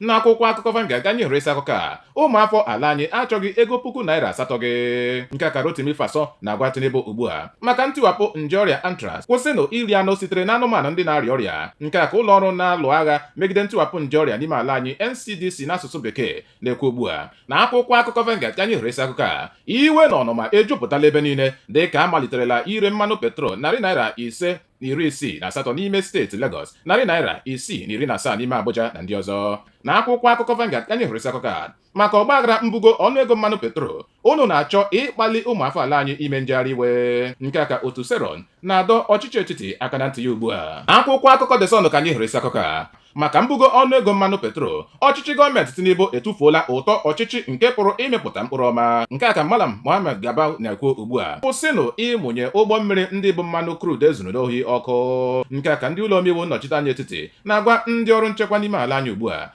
N'akwụkwọ akụkọ Vanguard ka anyị hụrụ isi akụkọ a: ụmụafọ ala anyị achọghị ego ₦8000 gị. Nke a ka Rotimi Faso na-agwa Tinubu ugbu a maka ntiwapụ nje ọrịa anthrax. Kwụsịnụ iri anụ sitere n'anụmanụ ndị na-arịa ọrịa. Nke a ka ụlọ ọrụ na-alụ agha megide ntiwapụ nje ọrịa n'ime ala anyị, NCDC n'asụsụ Bekee, na-ekwu ugbu a. Na akwụkwọ akụkọ Vanguard ka anyị hụrụ isi akụkọ a: iwe na ọnụma ejupụtala ebe niile dịka a maliterela ire mmanụ petrol ₦568 n'ime steeti Lagos, ₦617 n'ime Abuja na ndị ọzọ. Na akwụkwọ akụkọ Vanguard ka anyị hụrụ isi akụkọ a: maka ọgbaghara mbugo ọnụego mmanụ petrol, unu na-achọ ịkpali ụmụafọ ala anyị ime njegharị iwe. Nke a ka otu Seron na-adọ ọchịchị etiti aka na ntị ya ugbu a. Akwụkwọ akụkọ The Sun ka anyị hụrụ isi akụkọ a: maka mbugo ọnụego mmanụ petrol, ọchịchị gọọmenti Tinubu etufuola ụtọ ọchịchị nke pụrụ ịmịpụta mkpụrụ ọma. Nke a ka Malam Mohammed Gabau na-ekwu ugbu a. Kwụsịnụ ịmụnye ụgbọ mmiri ndị bu mmanụ crude ezuru n'ohi ọkụ. Nke a ka ndị ụlọ omeiwu nnọchiteanya etiti na-agwa ndị ọrụ nchekwa n'ime ala anyị ugbu a.